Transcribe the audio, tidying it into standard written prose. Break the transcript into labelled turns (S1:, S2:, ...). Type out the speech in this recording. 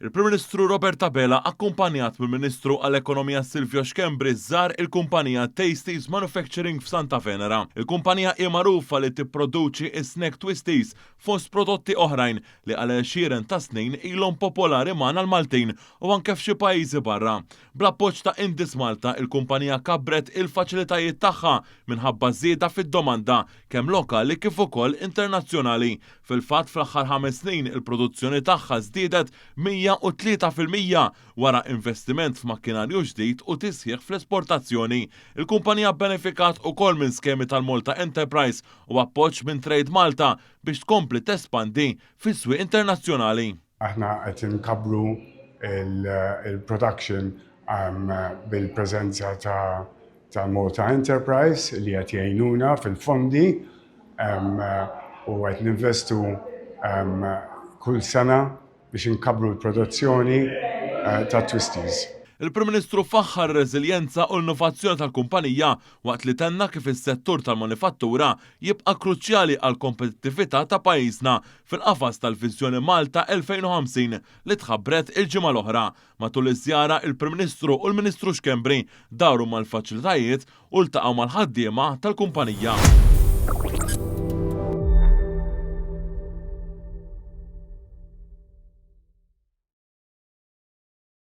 S1: Il-Prim Ministru Robert Abela akkumpanjat mill-Ministru għall-Ekonomija Silvio Schembri żar il-kumpanija Tasties Manufacturing f'Santa Venera. Il-kumpanija hi magħrufa li tipproduċi s-snack Twisties fost prodotti oħrajn li għal għexieren ta' snin ilhom popolari magħna l-Maltin u anke f'xi pajjiżi barra. Bl-appoġġ ta' Indis Malta, il-kumpanija kabbret il-faċilitajiet tagħha minħabba żieda fid-domanda kemm lokali kif ukoll internazzjonali. Fil-fatt, fl-aħħar ħames snin il-produzzjoni tagħha żdiedet 103% wara investiment f'makkinarju ġdid u tisħiħ fl-esportazzjoni. Il-kumpanija bbenefikat ukoll minn skemi tal-Malta Enterprise u appoġġ minn Trade Malta biex tkompli tespandi fis-swieq internazzjonali.
S2: Aħna qed inkabbru l-production bil-preżenza ta' tal-Malta Enterprise li qed jgħinuna fil-fondi u qed ninvestu kull sena biex inkabbru l-produzzjoni ta' Twisties.
S1: Il-Prim Ministru faħħar ir-reżiljenza u l-innovazzjoni tal-kumpanija waqt li tenna kif is-settur tal-manifattura jibqa' kruċjali għall-kompetittività ta' pajjiżna fil-qafas tal-Viżjoni Malta 2050 li tħabbret il-ġimgħa l-oħra. Matul iż-żjara, il-Prim Ministru u l-Ministru Schembri daru mal-faċilitajiet u ltaqgħu mal-ħaddiema tal-kumpanija.